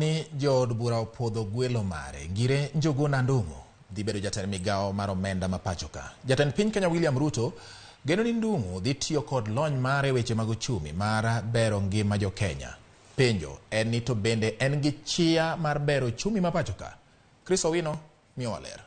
Ni jood bura opuodho gwelo mare. Ngire Njuguna Ndung'u dhi bedo jatend migawo mar omenda ma pacho ka. Jatend piny Kenya William Ruto geno ni Ndung'u dhi tiyo kod lony mare e weche mag uchumi mar bero ngima jo Kenya. Penjo en ni to bende en gi chia mar bero uchumi ma pacho ka? Chris Owino miyowa ler.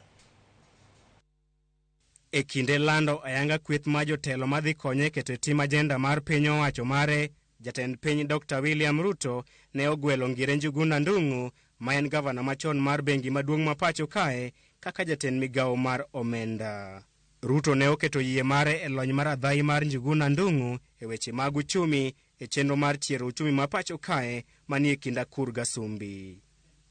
E kinde lando ayanga kweth mar jotelo madhi konye e keto e tim ajenda mar piny owacho mare, jatend piny Dr. William Ruto ne ogwelo Ngire Njuguna Ndung'u ma en gavana machon mar bengi maduong' ma pacho kae kaka jatend migawo mar omenda. Ruto ne oketo yie mare e lony mar adhayi mar Njuguna Ndung'u e weche mag uchumi e chenro mar chiero uchumi ma pacho kae manie kind akur gasumbi.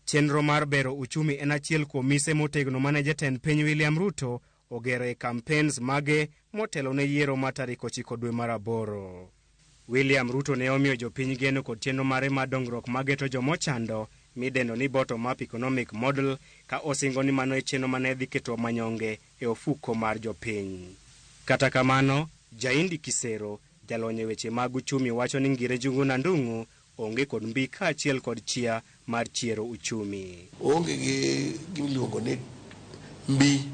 Chenro mar bero uchumi en achiel kuom mise motegno mane jatend piny William Ruto ogero e campaigns mage motelo ne yiero ma tarik 9 dwe mar 8. William Ruto ne omiyo jopiny geno kod chenro mare mar dongruok mageto jomochando midendo ni bottom up economic model ka osingo ni mano e chenro mane dhi keto manyonge e ofuko mar jopiny. Kata kamano, Jaindi Kisero, jalony e weche mag uchumi wacho ni Ngire Njuguna Ndung'u onge kod mbi kaachiel kod chia mar chiero uchumi. Oonge gi gima iluongo ni mbi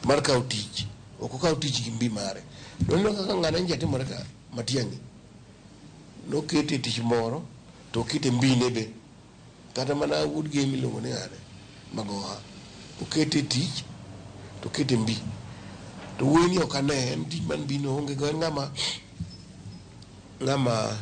mar kawo tich. Ok okaw tich gi mbi mare. To ineno kaka ng'ane nja timore ka Matiang'i. Nokete e tich moro to okete mbine be. Kata mana wuod Gem miluongo ni ng'ane Magoha. Okete e tich to okete mbi. To wuoyi ni ok ane en tich man mbi no oonge go en ng'ama ng'ama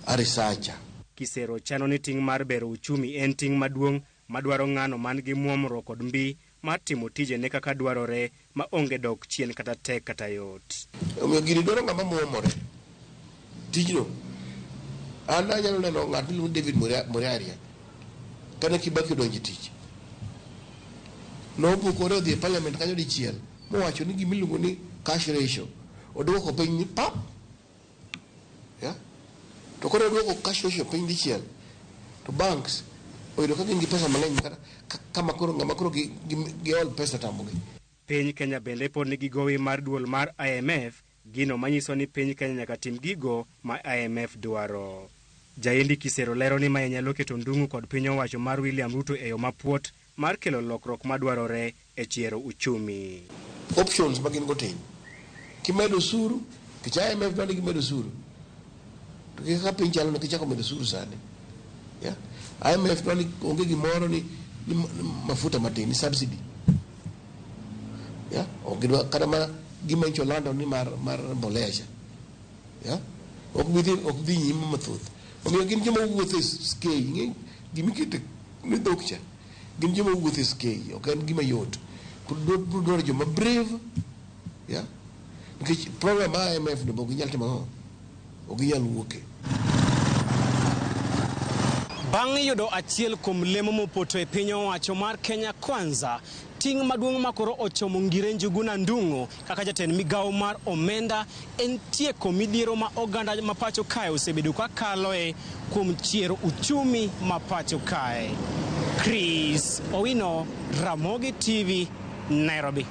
a researcher. Kisero chano ni ting' mar bero uchumi en ting' maduong' madwaro ng'ano man gi muomruok kod mbi mar timo tijene kaka dwarore ma onge dok chien kata tek kata yot. Omiyo gini dwaro ng'ama muomore tijno. An anyalo neno ng'at miluongo ni David Muriaria kane Kibaki odonjo e tich. Nobukore odhi e parliament kanyo dichiel mowacho ni gima iluongo ni cash ratio oduoko piny ni pap. Yeah? To koro oduoko cash ratio piny dichiel to banks oyudo ka gin gi pesa mang'eny kata kama koro ng'ama koro giol pesa tamogi. Piny Kenya bende pod nigi gowi mar duol mar IMF, gino manyiso ni piny Kenya nyaka tim gigo ma IMF dwaro. Jaindi Kisero lero ni mae nyalo keto Ndung'u kod piny owacho mar William Ruto e yo mapuot mar kelo lokruok madwarore e chiero uchumi. Options ma gin go tin. Kimedo osuru, nikech IMF dwaro ni gimed osuru. To kaka piny chalo no kichako medo osuru sani. Yeah? IMF dwaro ni onge gimoro ni mafuta matin, ni subsidy. Yeah? Ok gidwa kata mana gima nyocha olando ni mar mbolea cha. Yeah? Ok bi dhi ok dhi nyime mathoth. Omiyo gin joma wuotho e scale, ing'e gima ikete ne dhok cha. Gin joma wuotho e scale, ok en gima yot. Bro dwaro joma brave. Yeah? Nikech program mar IMF no ok ginyal timo ang'o? Ok ginyal wuoke. Bang' yudo achiel kuom lemo mopoto e piny owacho mar Kenya Kwanza, ting' maduong' ma koro ochomo Ngire Njuguna Ndung'u kaka jatend migawo mar omenda en tieko midhiero ma oganda ma pacho kae osebedo ka kaloe kuom chiero uchumi ma pacho kae. Chris Owino, Ramogi TV, Nairobi.